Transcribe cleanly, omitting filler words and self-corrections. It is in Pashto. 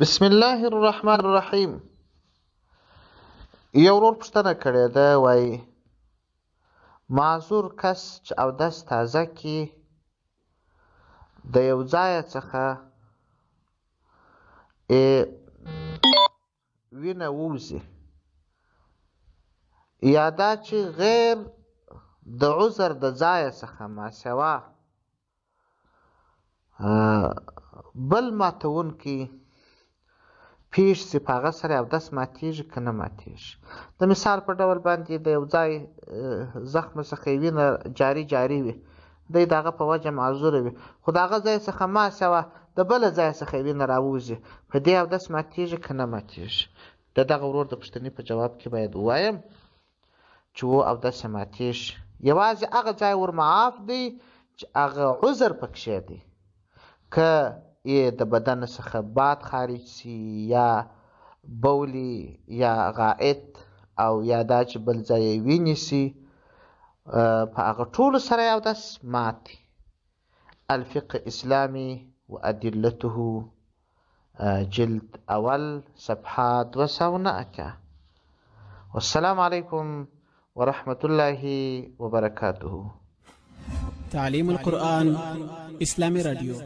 بسم الله الرحمن الرحیم. یو ورور پوښتنه کړې ده، وایي معذور کس چې اودس تازه کړي د یو ځایه څخه یې وینه ووځي، یا دا چې غیر د عذر د ځایه څخه ماسوا بل ماتوونکی پیښ سي، په هغه سره اودس ماتیږي که نه ماتیږي؟ د مثال په ډول باندې د یو ځای زخم څخه یې وینه جاري جاري وي، دی د هغه په وجه معذوره وي، خو د هغه ځای څخه ما سوا د بله ځای څخه یې وینه راووځي، په دې اودس ماتیږي که نه ماتیږي؟ د دغه ورور د پوښتنې په جواب کې باید ووایم چې و اودس یې ماتیږي، یوازې هغه ځای ور معاف دی چې هغه عذر پکښې دی، که یې د بدن څخه باد خارج سي یا بولي یا غائط او یا دا چې بل ځای یې ویني سي، په هغه ټولو سره یې اودس مات دی. الفقه اسلامي و ادلته جلد اول صفحه 289. والسلام علیکم ورحمة الله وبرکاته. تعلیم القرآن اسلامي رادیو.